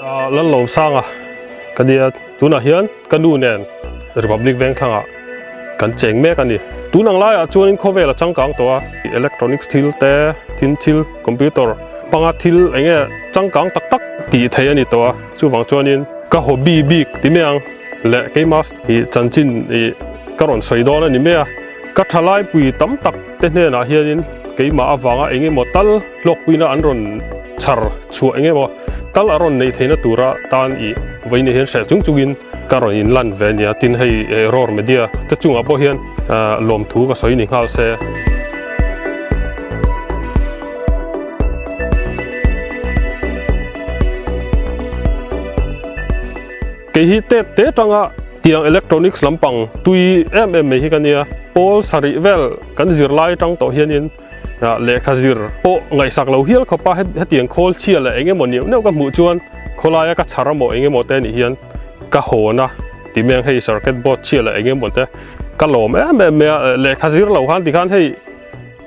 Lallo Sanga ka nia, tunah hian ka nu nen Republic Vengthlangah kan cheng mek a ni. Tun ang laiah chuanin khawvel a changkang tawh a, electronics thil te, thil thil, computer hmanga thil eng nge changkang tak tak tih theih a ni tawh a, chuvang chuanin ka hobby bik ti mai ang leh keimah hi chanchin ih ka rawn sawi dawn a ni mai a. Ka thalaipui tam tak te hnenah hianin keimah avanga eng emaw tal hlawkpuina an rawn chhar chhuah eng emaw tal a rawn neih theihna tura tan ih vawiin hian hreh chung chungin ka rawn inlan ve a nia. Tin hei Roar Media te chungah pawh hian lawmthu ka sawi ni nghal se. Kei hi tep te tanga tiang electronics lampang tui em em mai hi ka nia. Pawl sarih vel kan zir lai atang tawh hianin lehkha zir pawh ngaihsak lo hial khawp a, hetiang khawl chhia leh eng emaw neuh neuh ka hmuh chuan khawlaia ka chhar amaw eng emaw te nih hian ka hawn a ti mai ang hei circuit board chhia leh eng emaw te ka lawm em em mai a, lehkha zir lo khan tikhan hei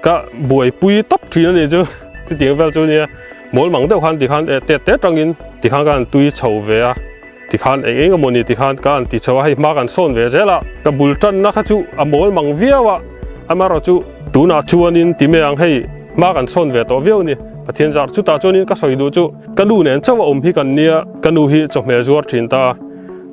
ka buaipui tawp thin a ni chu chutiang vel chu nia mawl mang deuh khan tikhan tet te atangin tikhan ka han tui chho ve a. Tikhan eng eng emawni tikhan ka han ti chho a, hei hma kan sawn ve zel a, ka bul tanna kha chu a mawl mang viau a, amaherawh chu tunah chuanin ti mai ang hei hma kan sawn ve tawh viau a ni. Pathian zar chutah chuanin ka sawi duh chu ka nu nen chauh a awm hi kan nia, ka nu hi chawhmeh zuar thin ta a,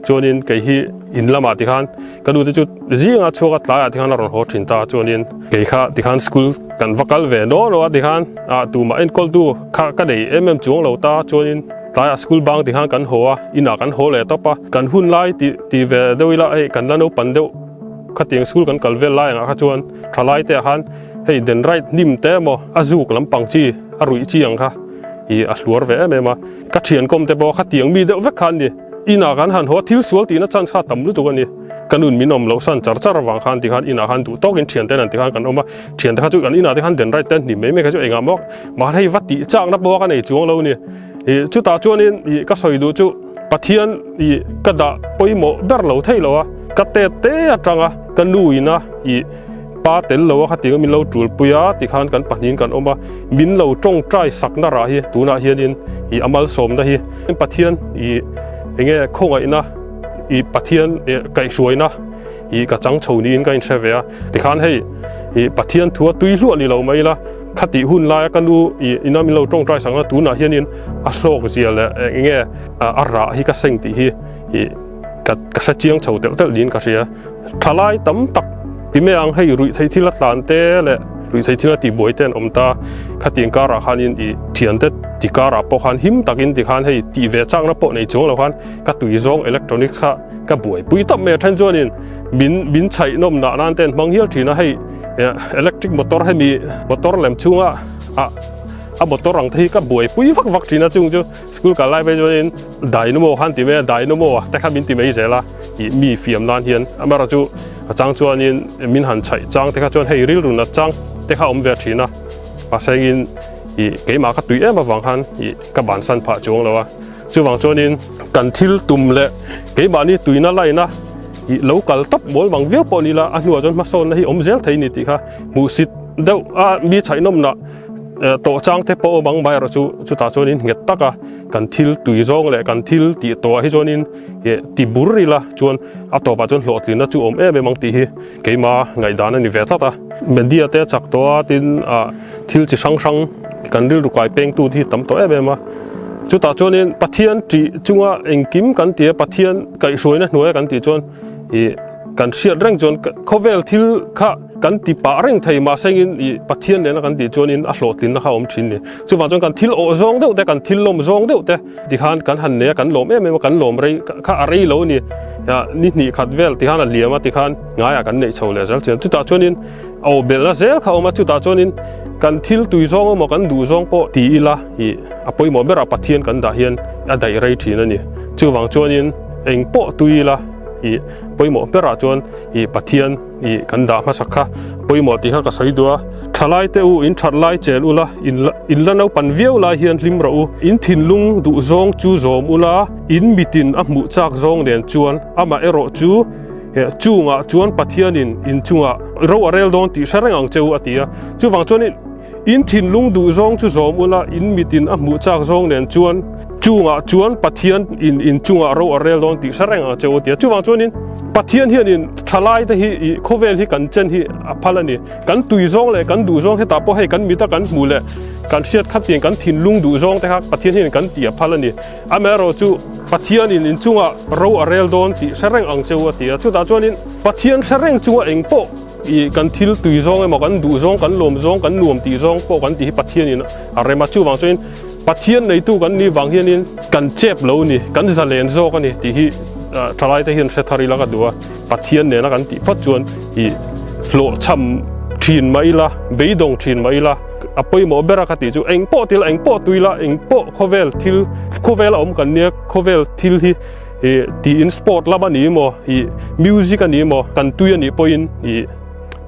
chuanin kei hi in lamah tikhan ka nu te chu zingah chhuak a tlaiah tikhan a rawn haw thin ta a, chuanin kei kha tikhan school kan va kal ve naw naw a tikhan ah tumah enkawltu kha ka nei em em chuang lo ta, chuanin. Tlaiah school bang ti khan kan haw a, inah kan haw leh tawp a, kan hun lai tih tih ve deuh ila hei kan la naupan deuh khatiang school kan kal vel lai angah kha chuan thalai te ah khan hei den right hnim te emaw a zuk lampang chi a ruih chi ang kha ih a hluar ve em em a, ka thian kawm te pawh khatiang mi deuh vek kha an ni. Inah kan han haw a, thil sual tihna chance kha a tam lutuk a ni. Ka nun min awm loh san char char avang khan tikhan inah khan duh tawkin thiante an tikhan kan awm a, thiante kha chu kan inah te khan den right te an hnim mai mai kha chu engah maw mahni hei va tih chakna pawh ka nei chuang lo a ni. Ih chutah chuanin ih ka sawi duh chu Pathian ih ka dah pawimawh ber lo theih lo a, ka tet te atanga ka nu ina ih pa tel lo a khatiang a min lo tul pui a tikhan kan pahnihin kan awm a, min lo tawngtai sakna rah hi tunah hianin ih a malsawmna hi Pathian ih enge khawngaihna ih Pathian ih kaihhruaina ih ka chang chho niin ka inhre ve a, tikhan hei ih Pathian thua tui hluah ni lo mai ila khatih hun laia ka nu ih ina min lo tawngtai sakna tunah hianin a hlawk zia leh eng nge a rah hi ka seng tih hi ih ka ka hre chiang chho telh telh niin ka hria. Thalai tam tak ti mai ang hei ruih theih thil a tlan te leh ruih theih thil a tihbuai te an awm ta, khatiang karah khanin ih thiante ti karah pawh khan him takin tikhan hei tih ve chakna pawh nei chuang lo khan ka tui zawng electronics kha ka buaipui tawp mai a then chuanin min min chhaih nawm nah nan te an hmang hial thin a hei electric motor hemi motor lem chhunga ah a motor ang te hi ka buaipui vak vak thin a chung chu school kal lai phei chuanin dynamo khan ti mai a dynamo te kha min ti mai zel a ih mi fiam nan hian amaherawh chu a chang chuanin min han chhaih chang te kha chuan hei rilru nat chang te kha awm ve thin a mahse engin ih keimah ka tui em avang khan ih ka bansan phah chuang lo a. Chuvang chuanin kan thil tum leh keimahni tuina laina ih lo kal tawp mawl mang viau pawh ni la, a hnuah chuan hmasawnna hi awm zel thei ni tih kha hmuhsit deuh a mi chhaihnawmna tawh chang te pawh awm ang mai erawh chu chutah chuanin nghet taka kan thil tui zawng leh kan thil tih tawhah hi chuanin ih ti bur ila chuan a tawpah chuan hlawhtlinna chu awm em em ang tih hi keima ngaihdan a ni ve tlat a. Media te a chak tawh a tin ah thil chi hrang hrang kan rilru kai pengtu te hi tam tawh em em a. Chutah chuanin Pathian tih chunga engkim kan ti a, Pathian kaihhruaina hnuaia kan tih chuan ih kan hriat reng chuan khawvel thil kha kan ti pah reng thei mahsengin ih Pathian nena kan tih chuanin a hlawhtlinna kha a awm thin ni. Chuvang chuan kan thil awh zawng deuh te, kan thil lawm zawng deuh te tikhan kan han nei a, kan lawm em em a, kan lawm rei kha a rei lo a ni. Ni hnih khat vel tikhan a liam a tikhan ngaiah kan neih chho leh zel thin a. Chutah chuanin a awh belhna zel kha a awm a, chutah chuanin kan thil tui zawng emaw kan duh zawng pawh ti ila ih a pawimawh berah Pathian kan dah hian a daih rei thin a ni. Chuvang chuanin eng pawh tui ila ih pawimawh berah chuan ih Pathian ih kan dah hmasak kha pawimawh tih kha ka sawi duh a. Thalai te u in that lai chel ula in in la naupan viau lai hian hlim rawh u. In thinlung duh zawng chu zawm ula in mitin a hmuh chak zawng nen chuan amah erawh chu Chungah chuan Pathianin in chungah ro a rel dawn tih hre reng ang che u a ti a. Chuvang chuan in thinlung duh zawng chu zawm ula, in mitin a hmuh chak zawng nen chuan. Chungah chuan Pathian in in chungah ro a rel dawn tih hre reng ang che u tia. Chuvang chuanin Pathian hianin thalai te hi ih khawvel hi kan chen hi a phal a ni. Kan tui zawng leh kan duh zawng hetah pawh hei kan mita kan hmuh leh kan hriat khat tiang kan thinlung duh zawng te kha Pathian hianin kan tih a phal a ni. Amaherawhchu Pathianin in chungah ro a rel dawn tih hre reng ang che u a ti a. Chutah chuanin Pathian hre reng chunga eng pawh ih kan thil tui zawng emaw kan duh zawng kan lawm zawng kan nuam tih zawng pawh kan tih hi Pathianin a rem a. Chuvang chuanin Pathian neitu kan nih vang hianin kan chep lo ni, kan zalen zawk a ni tih hi thalaite hian hre thar ila ka duh a. Pathian nena kan tih phawt chuan ih hlawhchham thin mah ila, beidawng thin mah ila, a pawimawh ber a ka tih chu eng pawh ti ila, eng pawh tui ila, eng pawh khawvel thil, khawvel a awm kan nia, khawvel thil hi ih tiin sport lam a ni maw, ih music a ni maw, kan tui a nih pawhin ih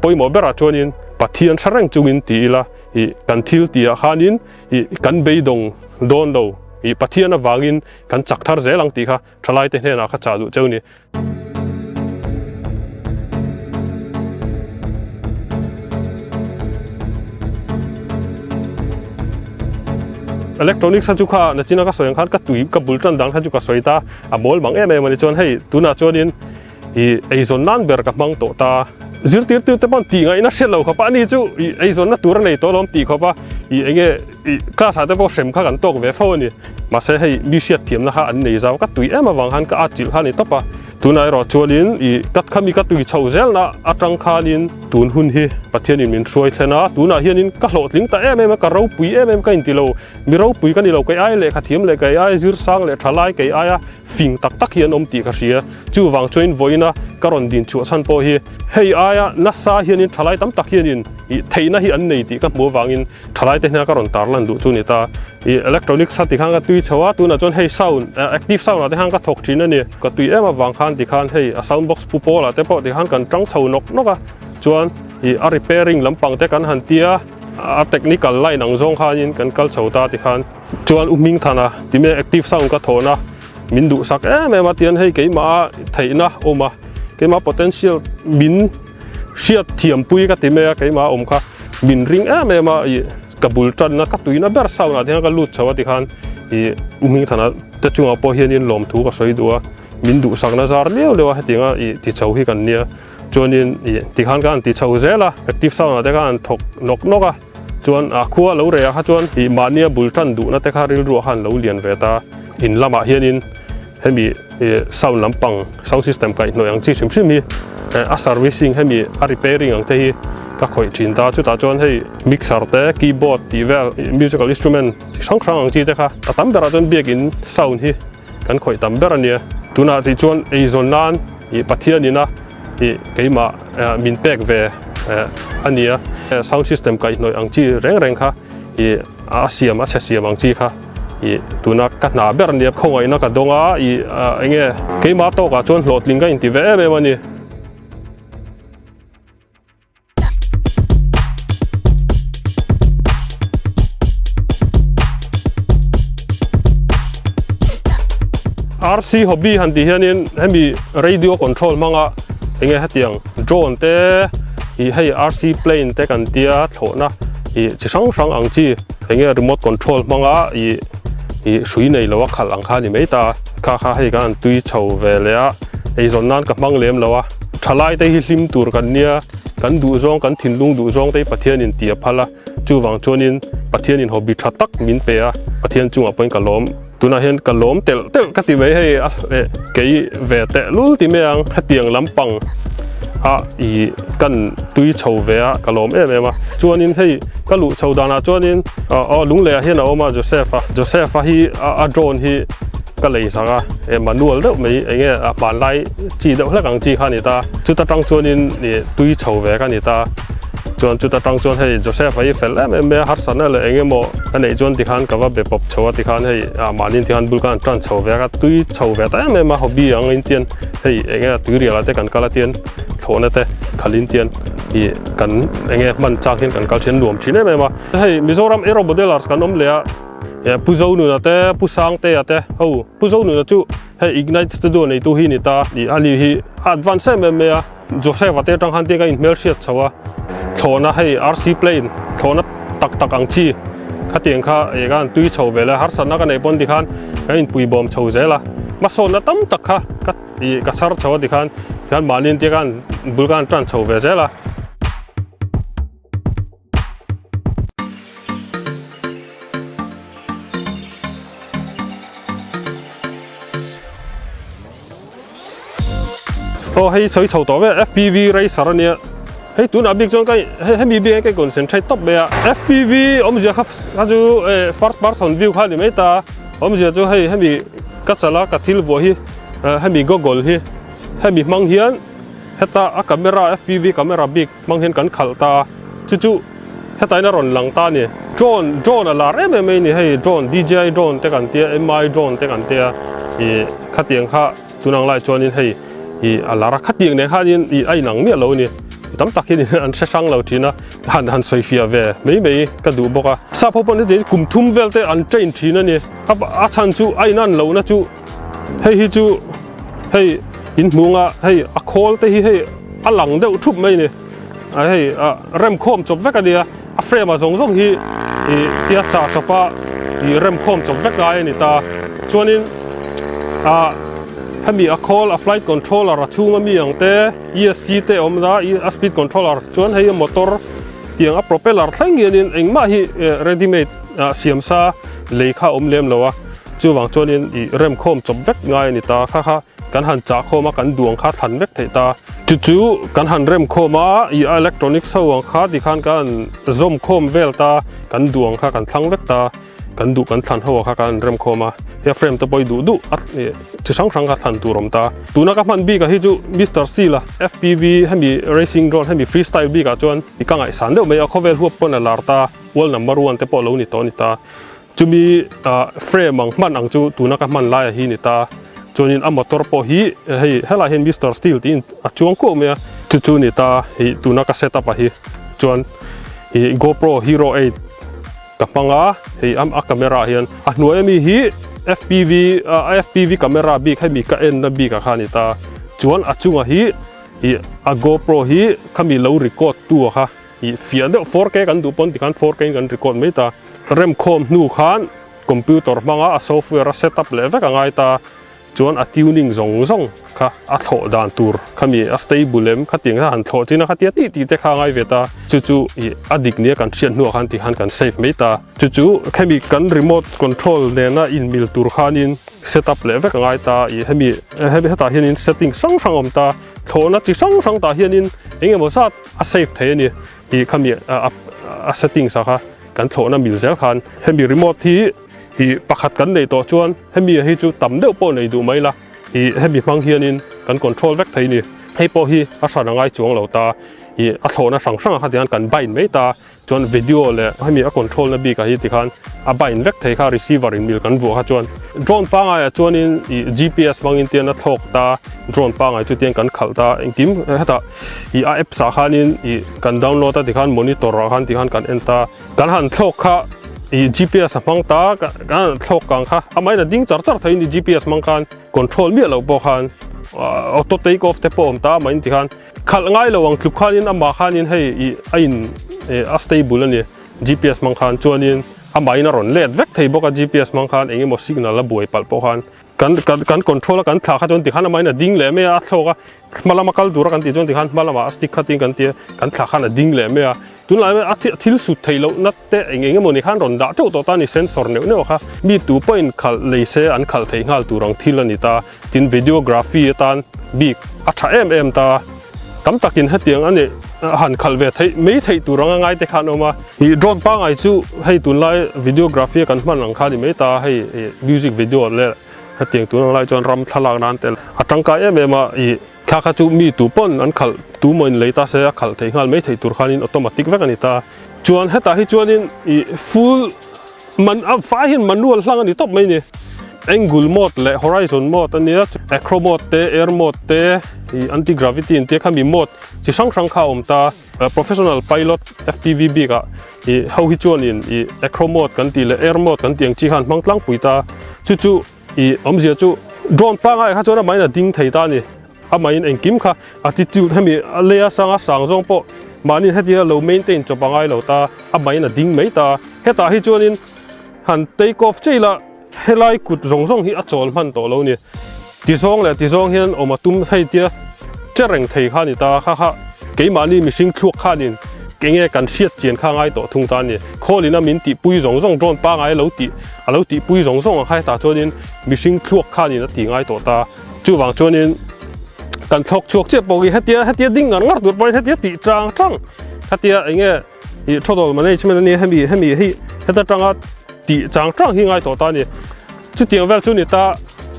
pawimawh berah chuanin Pathian hre reng chungin ti ila ih kan thil tihah khanin ih kan beidawng dawn lo ih Pathian avangin kan chak thar zel ang tih kha thalaite hnenah kha chah duh cheu ni. Electronics kha chu kha nachina ka sawi ang khan ka tui ka bul tan dang kha chu ka sawi ta a mawl mang em em a ni chuan hei tunah chuanin ih eizawn nan ber ka hmang tawh ta. Zirtirtu te pawn tih ngaihna hriat lo khawp a, ani chu ih eizawnna tur a nei tawh alawm tih khawp a, ih eng nge ih class ah te pawh hrem kha kan tawk ve fo a ni. Mahse hei mi hriat thiamna kha an nei zau, ka tui em avang khan ka at chilh kha a ni tawp a. Tunah erawh chuanin ih ka khami ka tui chho zelna atang khanin tun hun hi Pathianin min hruai thlen a, tunah hianin ka hlawhtling ta em em a, ka ropui em em ka inti lo, mi ropui ka ni lo, kei ai lehkha thiam leh kei ai zir sang leh tha lai kei aia Fing tak tak hi an awm tih ka hria. Chuvang chuanin vawiina ka rawn din chhuah chhan pawh hi hei aia nasa hianin thalai tam tak hianin ih theihna hi an nei tih ka hmuh avangin thalaite hnena ka rawn tarlan duh chu ni ta. Ih electronics kha tikhan ka tui chho a, tunah chuan hei sound active sound ah te khan ka thawk thin a ni. Ka tui em avang khan tikhan hei a sound box pu pawl ah te pawh tikhan kan tang chho nawk nawk a, chuan ih a repairing lampang te kan han tia a technical line ang zawng khanin kan kal chho ta tikhan. Chuan U Hmingthana ti mai active sound ka thawhna min duhsak em em a tian hei keimah theihna awm a, keimah potential min hriat thiampui ka ti mai a keimah awm kha min ring em em a ih ka bul tanna ka tuina ber sound ah te hian ka lut chho a tikhan ih U Hmingthana te chungah pawh hianin lawmthu ka sawi duh a, min duhsakna zar liau liau a hetianga ih ti chho hi kan nia chuanin ih tikhan ka han ti chho zel a active sound ah te khan an thawk nawk nawk a. Chuan a khua lo reh ah kha chuan ih mahnia bul tan duhna te kha rilruah khan lo lian ve ta. In lamah hianin hemi ih sound lampang sound system kaihhnawih ang chi hrim hrim hi a servicing hemi a repairing ang te hi ka khawih thin ta. Chutah chuan hei mixer te keyboard tih vel musical instrument chi hrang hrang ang chi te kha a tam berah chuan biakin sound hi kan khawih tam ber a nia. Tunah tih chuan eizawn nan ih Pathian ina ih keimah min pek ve a nia. Sound system kaihhnawih ang chi reng reng kha ih a siam a chhe siam ang chi kha ih tuna ka hna ber a nia. Khawngaihna ka dawng a ih eng nge keimah tawkah chuan hlawhtling ka inti ve em em a ni. RC hobby han tih hianin hemi radio control hmanga enge hetiang drone te ih hei RC plane te kan tia thlawhna ih chi hrang hrang ang chi enge remote control hmanga ih ih hrui nei lo a khalh ang kha a ni mai ta kha kha hei kan han tui chho ve leh a eizawn nan ka hmang lem lo a thalai te hi hlim tur kan nia. Kan duhzawng, kan thinlung duhzawng te hi Pathianin ti a phal a, chuvang chuanin Pathianin hobby tha tak min pe a, Pathian chungah pawhin ka lawm. Tunah hian ka lawm telh telh ka ti mai hei a, eh kei ve teh lul ti mai ang, hetiang lampang a ih kan tui chho ve a, ka lawm em em a. Chuanin hei ka luh chho danah chuanin aw Lungleiah hian a awm a Joseph a, Joseph a hi a drone hi ka lei sak a, eh manual deuh mai eng nge a hmanlai chi deuh hlek ang chi kha a ni ta, chuta tang chuanin ih tui chho ve ka ni ta, chuan chuta tang chuan hei Joseph a hi fel em em mai a, harsatna leh eng emaw a neih chuan tikhan ka va be pawp chho a tikhan hei ah mahni tikhan bul khan tan chho ve a, ka tui chho ve ta em em a hobby ang in tian hei eng nge tui rial ah te kan kal a tian thlawhna te khalh in tian ih kan eng nge hman chak hian kan kal thin nuam thin em em a, hei Mizoram Aero Modelers kan awm leh a. Pu Zonuna te, Pu Sangtea te ho, Pu Zonuna chu hei Ignite Studio neitu hi ni ta ih a ni hi a advance em em mai a, Joseph a te atang khan tia ka inhmelhriat chho a, thlawhna hei RC plane thlawhna tak tak ang chi. Khatiang kha ih ka han tui chho ve le harsatna ka neih pawn tikhan kan inpui bawm chho zel a, hmasawnna tam tak kha ka ih ka chhar chho a tikhan tikhan mahni intia ka han bul ka han tan chho ve zel a. Aw hei sawi chho tawh vel FPV racer a nia hei tunah bik chuan ka hemi bik hian ka concentrate tawp mai a FPV awmzia kha kha chu first person view kha a ni mai ta awmzia chu hei hemi ka chala ka thil vuah hi hemi goggle hi hemi hmang hian heta a camera FPV camera bik hmang hian kan khalh ta a chu chu hetah hian a rawn lang ta a ni drone drone a lar em em mai a ni hei drone D_J_I drone te kan tia M_I drone te kan tia ih khatiang kha tunang lai chuanin hei ih a lar a khatiang nen khanin ih a inang miah lo a ni tam tak hian an hre hrang lo thin a han han sawi fiah ve mai mai ka duh bawk a sap ho pawh heti kum thum vel te an train thin a ni a chhan chu a inan lohna chu hei hi chu hei in hmunga hei a khawl te hi hei a lang deuh thup mai a ni a hei ah remkhawm chawp vek a nia a frame ah zawng zawng hi ih tia chah chawp a ih remkhawm chawp vek lai a ni ta chuanin ah hemi a khawl a flight controller a chhunga mi ang te esc te a awm a a speed controller chuan hei a motor tiang a propeller thleng hianin engmah hi ready made ah siam sa lei kha a awm lem lo a chuvang chuanin ih remkhawm chawp vek ngai a ni ta kha kha. Kan han chah khawm a, kan duang kha thlan vek theih ta. Chu chu kan han rem khawm a, ih a electronics ho ang kha tikhan kan han zawm khawm vel ta, kan duang kha kan thlang vek ta, kan duh kan thlan ho ang kha kan han rem khawm a, hei frame te pawh hi duh duh a ih chi hrang hrang kha thlan tur awm ta. Tuna ka hman bik ah hi chu Mister Seal a FPV hemi racing drone hemi freestyle bik ah chuan i ka ngaihsan deuh mai a, khawvel huap pawn a lar ta, world number one te pawh a lo ni tawh a ni ta. Chumi frame ang hman ang chu tuna ka hman laia hi ni ta. Chuanin a motor pawh hi hei helaiah hian Mister Steel tiin a chuang kuau mai a. Chu chu ni ta hei tuna ka set up a hi. Chuan ih GoPro Hero 8 ka hmang a, hei a camera ah hian a hnuai ami hi FPV a FPV camera bik hemi ka en na bik ah kha a ni ta. Chuan a chungah hi ih a GoPro hi khami lo record tu a kha. Ih fiah deuh 4K kan duh pawn tikhan 4K in kan record mai ta. Remkhawm hnu khan computer hmanga a software a set up leh vek a ngai ta. Chuan a tuning zawng zawng kha a thlawh dan tur khami a stable em khatiang kha han thlawh chin a khatia tih tih te kha a ngai ve ta. Chu chu ih a dik nia kan hriat hnuah khan tikhan kan save mai ta. Chu chu khemi kan remote control nena inmil tur khanin set up leh vek a ngai ta. Ih hemi hetah hianin setting hrang hrang a awm ta. Thlawhna chi hrang hrang tah hianin eng emaw zat a save thei a ni tih khami a settings ah kha kan thlawhna mil zel khan hemi remote hi ih pakhat kan neih tawh chuan hemi hi chu tam deuh pawh nei duh mai la ih hemi hmang hianin kan control vek thei a ni. Hei pawh hi a hran a ngai chuang lo ta ih a thlawhna hrang hrang ah kha tiang kan bind mai ta. Chuan video leh hemi a control na bik ah hi tikhan a bind vek thei kha receiver in mil kan vuah kha chuan drone pangai ah chuanin ih GPS hmangin tian a thlawk ta drone pangai chu tian kan khalh ta engkim hetah ih a apps ah khanin ih kan download a tikhan monitor ah khan tikhan kan en ta kan han thlawk kha ih GPS a hmang ta kan han thlawk kang kha amahin a ding char char thei a ni GPS hmang khan control miah loh pawh khan auto take off te pawh a awm ta amahin tikhan. Khalh ngai lo ang tluk khanin amah khanin hei ih a in eh a stable a ni GPS hmang khan chuanin amahin a rawn let vek thei bawk a GPS hmang khan eng emaw signal a buai palh pawh khan kan kan kan control a kan thlah kha chuan tikhan amahin a ding leh mai a a thlawk a hma lama kal tura kan tih chuan tikhan hma lamah a stick kha tiin kan ti a kan thlah khan a ding leh mai a tunlai a thil sut theih loh na te eng eng emaw ni khan rawn dah teuh tawh ta a ni sensor neuh neuh kha mi tu pawhin khalh lei se an khalh theih nghal tur ang thil a ni ta. Tin videography atan bik a tha em em ta. Tam takin hetiang a nih a han khalh ve theih mai theih tur anga ngai te khan awm a. Ih drone pangngai chu hei tunlai videography a kan hman ang kha a ni mai ta hei ih music video leh hetiang tun ang lai chuan ram thlalak nan te a tangkai em em a ih thla kha chu mi tu pawn an khalh tu maw in lei ta se a khalh theih nghal mai theih tur khanin automatic vek a ni ta. Chuan hetah hi chuanin ih full man a vai hian manual hlang a ni tawp mai a ni. Angle mode leh horizon mode a nia, acro mode te, air mode te, ih anti gravity an tia khami mode chi hrang hrang kha a awm ta. Professional pilot FPV bik ah ih ho hi chuanin ih acro mode kan tih leh air mode kan tih ang chi khan hmang tlangpui ta. Chu chu ih awmzia chu drone pangngai kha chuan amahin a ding thei ta a ni. Amahin engkim kha attitude hemi a leia sanga sang zawng pawh mahni hetia lo maintain chawp a ngai lo ta, amahin a ding mai ta. Hetah hi chuanin han take off chei la helai kut zawng zawng hi a chawl hman tawh lo a ni. Tizawng leh tizawng hian awm a tum hei tia che reng thei kha a ni ta kha kha keimahni mihring thluak khanin enge kan hriat chian kha ngai tawh thung ta a ni. Khawlina min tihpui zawng zawng drone pangai lo tih a lo tihpui zawng zawng ang kha hetah chuanin mihring thluak khanin a ti ngai tawh ta. Chuvang chuanin kan thlawk chhuak chiah pawh hi hetia hetia ding ngar ngar tur pawhin hetia tih chang chang hetia enge ih thodol management ania hemi hemi hi heta tanga tih chang chang hi ngai tawh ta a ni. Chutiang vel chu ni ta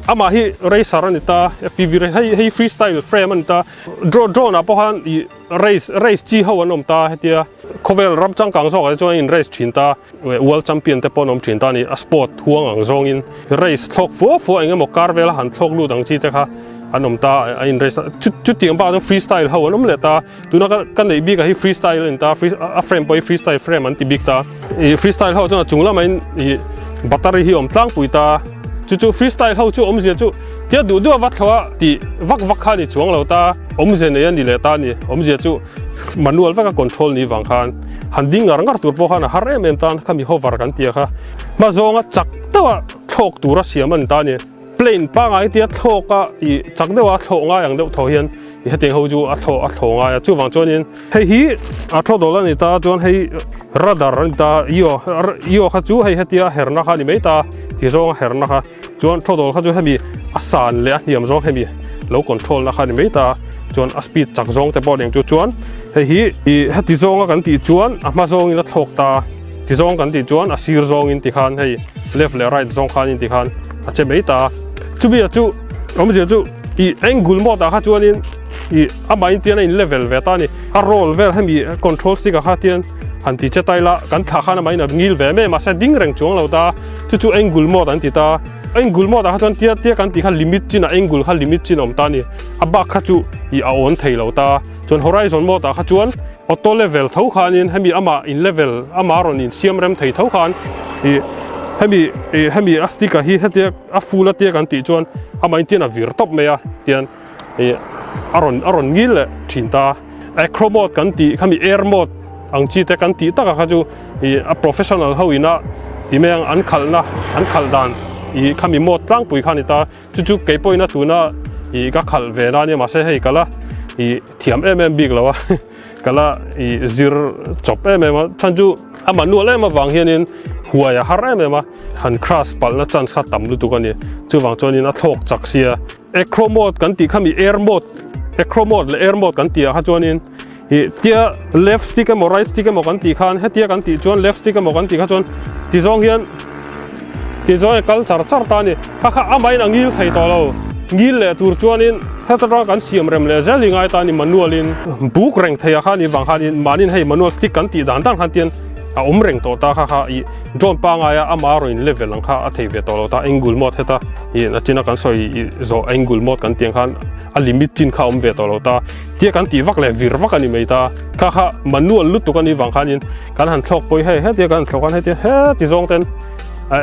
amah hi racer a ni ta F_P_V hei hei freestyle frame a ni ta drone drone ah pawh khan ih race race chi ho an awm ta hetia khawvel ram changkang zawk ah te chuan a in race thin ta. World champion te pawh an awm thin ta a ni. A sport huang ang zawngin race thlawk fua fua eng emaw kar vela han thlawk lut ang chi te kha an awm ta a in race a. Chutiang bakah chuan freestyle ho an awm leh ta. Tuna ka ka neih bikah hi freestyle a ni ta a frame pawh hi freestyle frame an ti bik ta. Ih freestyle ho chuan a chung lamah in ih battery hi a awm tlangpui ta. Chu chu freestyle ho chu awmzia chu tia duh duh a va thlawh a tih vak vak kha a ni chuang lo ta. Awmzia nei a ni leh ta a ni. Awmzia chu Manual veka control ni vang khan han ding ngar ngar tur pawh khan a har em em tan khami hover kan tia kha hma zawnga chak deuha thlawk tura siam a ni ta a ni. Plane pangngai tia thlawk a ih chak deuha thlawh ngai ang deuh thaw hian ih hetiang ho chu a thlawh a thlawh ngai a chuvang chuanin hei hi a thlawdawl a ni ta chuan hei radar a ni ta io io kha chu hei hetia herna kha a ni mai ta ti zawnga herna kha. Chuan thlawdawl kha chu hemi a san leh a hniam zawng hemi lo control na kha ni mai ta chuan a speed chak zawng te pawh eng chu chuan hei hi ih heti zawnga kan tih chuan a hma zawngin a thlawk ta ti zawng kan tih chuan a sir zawngin ti khan hei left leh right zawng khanin ti khan a che mai ta chumi ah chu awmzia chu ih angle mode ah kha chuanin ih amahin tian a in level ve ta a ni a roll vel hemi control stick ah kha tian han ti che ta ila kan thlah khan amahin a ngil ve mai a mahse a ding reng chuang lo ta. Chu chu angle mode an ti ta. Angle mode ah kha chuan tia tia kan tih kha limit chin ah angle kha limit chin a awm ta a ni. A bak kha chu ih a awn thei lo ta. Chuan horizon mode ah kha chuan auto level tho khanin hemi amah in level amah rawn in siam rem thei tho khan ih hemi ih hemi a stick ah hi hetia a full a tia kan tih chuan amah in tian a vir tawp mai a tian ih a rawn a rawn ngil leh thin ta. Acro mode kan tih khami air mode ang chi te kan tih taka kha chu ih a professional ho ina ti mai ang an khalhna an khalh dan ih khami mode tlangpui kha a ni ta chu chu kei pawhin a tuna ih ka khalh ve na ania mahse hei ka la ih thiam em em bik lo a ka la ih zir chawp em em a chhan chu a manual em avang hianin huai a har em em a han crash palhna chance kha tam lutuk a ni chuvang chuanin a thlawk chak sia. Acro mode kan tih khami air mode acro mode leh air mode kan tih ah kha chuanin ih tia left stick emaw right stick emaw kan tih khan hetia kan tih chuan left stick emaw kan tih kha chuan ti zawng hian ti zawng hian kal char char ta a ni kha kha amahin a ngil thei tawh lo ngil leh tur chuanin heta tanga kan siam rem leh zel hi ngai ta a ni manual in buk reng thei ah khan ih vang khanin mahni hei manual stick kan tih dan dan khan tian a awm reng tawh ta kha kha ih drone pangai a ama rawn in level ang kha a thei ve tawh lo ta angle mode heta ih nachina kan sawi ih zawh angle mode kan tih ang khan a limit chin kha a awm ve tawh lo ta tia kan tih vak leh vir vak a ni mai ta kha kha manual lutuk a nih vang khanin kan han thlawk pawh hi hei hetia kan han thlawk khan hetia heti zawng ten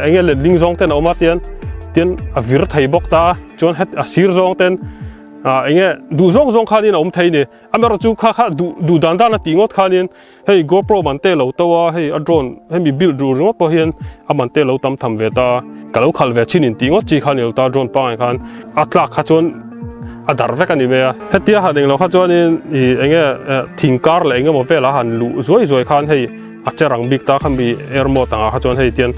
eng nge letling zawng ten a awm a tian tian a vir thei bawk ta chuan het a sir zawng ten ah eng nge duh zawng zawng khanin a awm thei a ni amaherawhchu kha kha duh duh dan dan a tih ngawt khanin Hei GoPro man te lo to a, hei a drone hemi build duh ringawt pawh hian a man te lo tam tham ve ta. Ka lo khalh ve chin in tih ngawt chi kha ni lo ta drone pangai khan a tlak kha chuan a dar vek a ni mai a. Hetia han englo kha chuanin ih enge thing kar leh engemaw velah han luh zuai zuai khan hei a che rang bik ta khami air mode angah kha chuan hei tian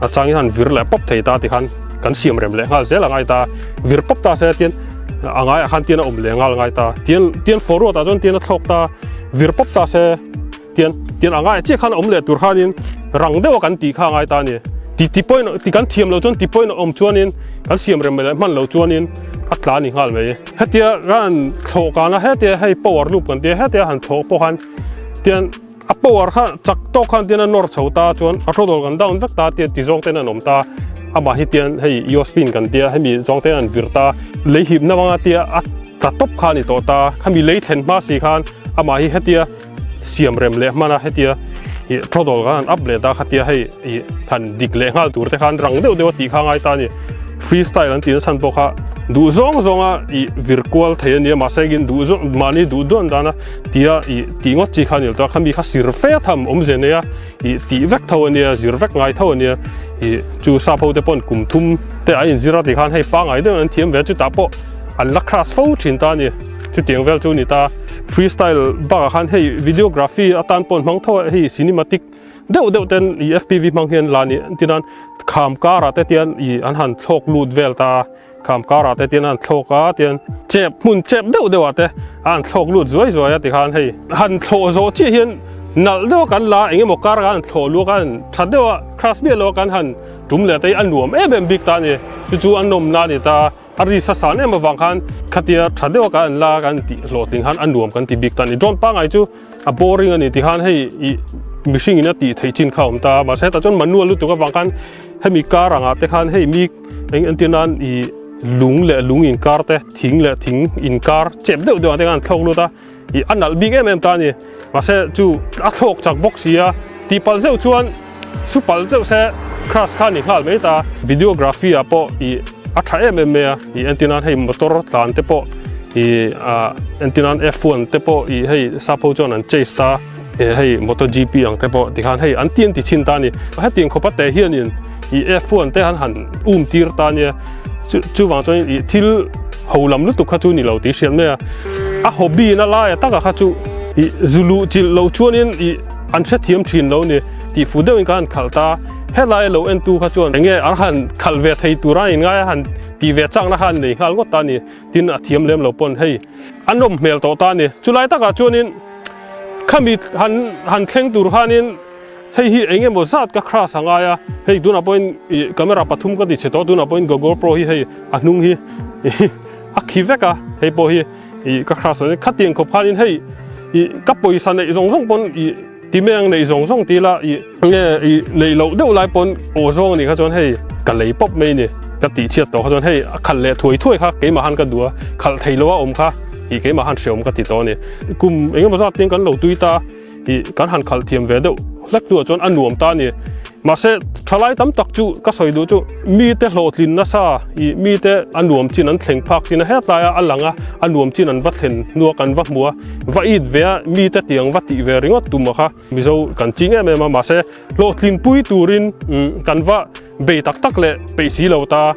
a changin han vir leh pawp thei ta tikhan kan siam rem leh nghal zel a ngai ta. Vir pawp ta se tian a ngaiah khan tian a awm leh nghal ngai ta. Tian tian forward ah chuan tian a thlawk ta. Vir pawp ta se tian tian a ngai chiah khan a awm leh tur khanin rang deuha kan tih kha a ngai ta a ni. Ti ti pawhin ti kan thiam loh chuan ti pawhin a awm chuanin kan siam rem leh hman loh chuanin a tla ni nghal mai. Hetia kan thlawh kana hetia hei power loop kan tia hetia han thlawh pawh khan tian a power kha chak tawk khan tian a nawr chho ta chuan a thlawdawl kan down vek ta tian ti zawng ten an awm ta amah hi tian hei yaw spin kan tia hemi zawng ten an vir ta lei hipna vanga tia a Tla tawp kha a ni tawh ta, khami lei thlen hma si khan amah hi hetia siam rem leh hman a hetia ih thlawdawl khan an up leh ta khatia hei ih han dik leh nghal tur te khan rang deuh deuh a tih kha a ngai ta a ni. Free style an tih na chhan pawh kha Duh zawng zawnga i vir kual thei a nia mahse engin duh zawng mahni duh duan dana tia i tih ngawt chi kha a ni lo ta khami kha sir fe tham awmzia nei a i tih vek tho a nia zir vek ngai tho a nia i chu sap ho te pawn kum thum te an inzir a tikhan hei pangai deuhin an thiam ve a chutah pawh an la crash fo thin ta a ni chutiang vel chu a ni ta freestyle bakah khan hei videography atan pawh an hmang tho a hei cinematic deuh deuh ten i fpv hmang hian la ni tinan kham karah te tian i an han thlawk lut vel ta kham karah te tian an thlawk a tian chep hmun chep deuh deuh ah te a an thlawk lut zuai zuai a tikhan hei han thlawh zawh chiah hian nalh deuh a kan la eng emaw kar a kan thlawh luak a tha deuh a crash miah lo a kan han tum leh te hi a nuam em em bik ta a ni chu chu a nawmna a ni ta. A ri sa san em avang khan khatia tha deuh a kan la kan tih hlawhtling khan a nuam kan ti bik ta a ni. Drone pangngai chu a boring a ni ti khan hei ih mihring in a tih theih chin kha a awm ta a, mahse hetah chuan manual lutuk avang khan hemi car angah te khan hei mi eng entir nan ih lung leh lung inkar te thing leh thing inkar chep deuh deuh ah te khan an thlawk lut a ih a nalh bik em em ta a ni. Mahse chu a thlawk chak bawk si a tih palh zeuh chuan Supal zeuh se crash kha ni nghal mai ta. Videography ah pawh ih a tha em em mai a, ih entir nan hei motor tlan te pawh ih ah entir nan F1 te pawh ih hei sap ho chuan an chase ta ih hei moto GP ang te pawh tikhan hei an ti an ti chhin ta a ni. Hetiang khawpa te hianin ih F1 te han han um tir ta a nia chu chuvang chuan ih thil ho lam lutuk kha chu ni lo tih hriat mai a. A hobby na laia taka kha chu ih zu luh chilh lo chuanin ih An hrethiam thin lo ni tih fu deuhin ka han khalh ta. Helai lo entu kha chuan enge an han khalh ve thei tura in ngai a han tih ve chakna kha an nei nghal ngawt ta a ni. Tin a thiam lem lo pawn hei a nawm hmel tawh ta a ni. Chulai takah chuanin khami han han thleng tur khanin hei hi eng emaw zat ka crash a ngai a. Hei tunah pawhin ih camera pathum ka ti chhe tawh tunah pawhin Google Pro hi hei a hnung hi a khi vek a hei pawh hi. Ih ka crush lo khatiang khawp khanin hei ih ka pawisa neih zawng zawng pawn ih timeng neih zawng zawng ti ila ih nge ih neih loh deuh lai pawn aw zawng anih kha chuan hei ka lei pawp mai ni ka tih chhiat tawh kha chuan hei a khalh leh thuai thuai kha keimah han ka duh a khalh thei lo a awm kha ih keimah han hreawm ka ti tawh a ni kum engemaw zat tin kan lo tui ta Ih, kan han khalh thiam ve deuh hlek hnuah chuan a nuam ta a ni. Mahse, thalai tam tak chu ka sawi duh chu mite hlawhtlin nasa, ih, mite a nuam chin an thleng phak chin a hetlai a a lang a, a nuam chin an va thlen hnua kan va hmu a, va it ve a, mite tiang va tih ve ringawt tum a kha Mizo kan ching em em a, mahse hlawhtlinpui turin kan va bei tak tak leh peih si lo ta.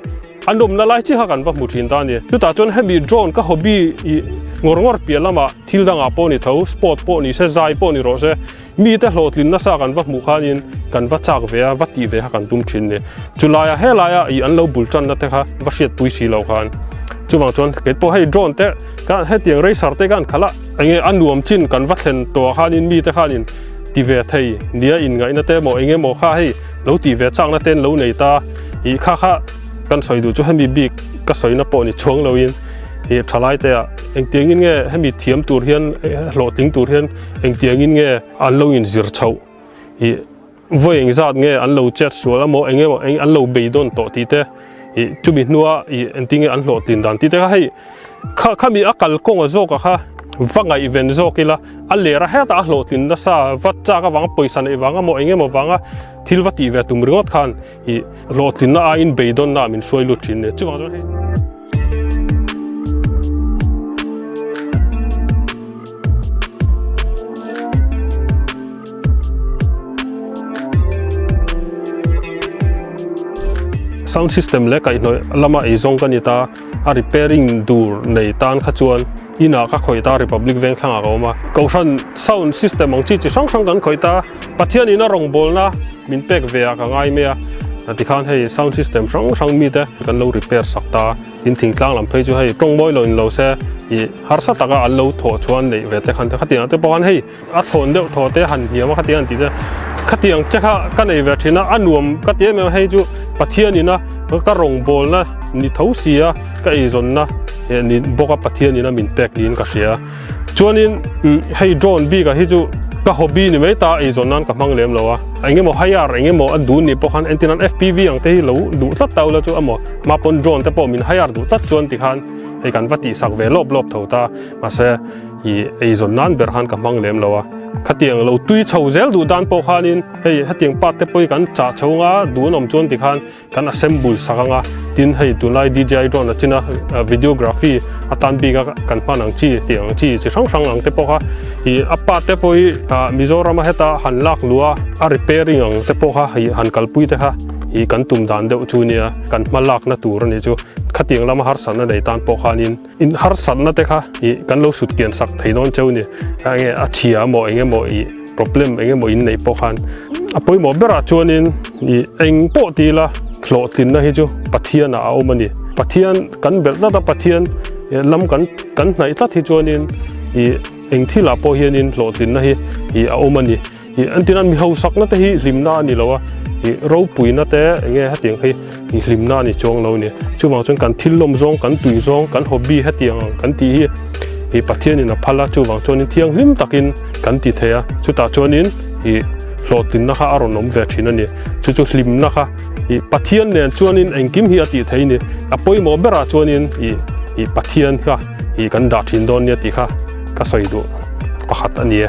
A nawmna lai chiah kha kan va hmu thin ta a ni. Chutah chuan hemi drone ka hobby ih ngawr ngawr piah lamah thil dangah pawh ni tho, sport pawh ni se, zai pawh ni rawh se, mite hlawhtlin nasa kan va hmuh khanin kan va chak ve a, va tih ve kha kan tum thin ni. Chulaia helaia ih an lo bul tanna te kha va hriatpui si lo khan. Chuvang chuan kei pawh hei drone te ka hetiang racer te khan khalh a, enge a nuam chin kan va thlen tawh khanin mite khanin ti ve thei nia inngaihna te emaw eng emaw kha hei lo tih ve chakna te an lo nei ta ih kha kha kan sawi duh chu hemi bik ka sawina pawh ni chuang loin ih thalai te ah engtiangin nge hemi thiam tur hian hlawhtling tur hian engtiangin nge an lo inzir chhoh ih vawi engzat nge an lo chet sual emaw eng emaw eng an lo beidawn tawh tih te ih chumi hnua ih engtin nge an hlawhtlin dan tih te kha hei Kha khami a kal kawnga zawka kha va ngaihven zawk ila, a ler a hetah a hlawhtlin nasa, va chak avanga pawisa neih vanga maw eng emaw vanga thil va tih ve tum ringawt khan ih hlawhtlinna aiin beidawnna ah min hruai lut thin nia. Chuvang chuan hei. Sound system leh kaihhnawih lama eizawng ka ni ta. A repairing dur nei tan kha chuan inah ka khawih ta Republic veng thlangah ka awm a. Kohhran sound system ang chi chi hrang hrang kan khawih ta. Pathianin a rawngbawlna min pek ve ah ka ngai mai a. Tikhan hei sound system hrang hrang mite kan lo repair sak ta. Tin thingtlang lam phei chu hei tawngmawi lo in lo se ih harsa taka an lo thawh chuan neih ve te khan te khatiang te pawh khan hei a thawn deuh thaw te han hniam a khatiang an tih te khatiang che kha ka nei ve thin a a nuam ka ti em em a hei chu Pathianin a ka rawngbawlna ni tho si a ka eizawnna eh ni bawk a Pathianin a min pek niin ka hria chuanin hei drone bik ah hi chu ka hobby ni mai ta eizawn nan ka hmang lem lo a engemaw hire engemaw a duh ni pawh khan entir nan F_P_V ang te hi lo duh tlat ta ula chu emaw hma pawn drone te pawh min hire duh tlat chuan tikhan hei kan va tihsak ve lawp lawp tho ta mahse Ih eizawn nan ber khan ka hmang lem lo a, khatiang lo tui chho zel duh dan pawh khanin hei hetiang part te pawh hi kan chah chho anga duh an awm chuan tikhan kan assemble sak anga. Tin hei tunlai DJI drone a chin a, videography atan bik a kan hman ang chi tih ang chi chi hrang hrang ang te pawh kha ih a part te pawh hi Mizoram a heta han lak luh a, a repairing ang te pawh kha ih han kalpui te kha ih kan tum dan deuh chu nia kan hma lakna tur a nih chu. Khatiang lama harsatna nei tan pawh khanin in harsatna te kha ih kan lo sut kian sak thei dawn cheu ni. Enge a chhia emaw eng emaw ih problem eng emaw in neih pawh khan a pawimawh berah chuanin ih eng pawh ti ila hlawhtlinna hi chu Pathian ah a awm a ni. Pathian kan belh tlat a Pathian lam kan kan hnaih tlat hi chuanin ih eng thilah pawh hianin hlawhtlinna hi ih a awm a ni. Ih an tina mi hausakna te hi hlimna a ni lo a, ih ropuina te eng nge hetiang hi ih hlimna a ni chuang lo a ni. Chuvang chuan kan thil lawm zawng, kan tui zawng, kan hobby hetiang ang kan tih hi ih Pathianin a phal a, chuvang chuanin thianghlim takin kan ti thei a, chutah chuanin ih hlawhtlinna kha a rawn awm ve thin a ni. Chu chu hlimna kha ih Pathian nen chuanin engkim hi a tih theih a ni. A pawimawh berah chuanin ih ih Pathian kha ih kan dah thin dawn nia tih kha ka sawi duh pakhat a ni e.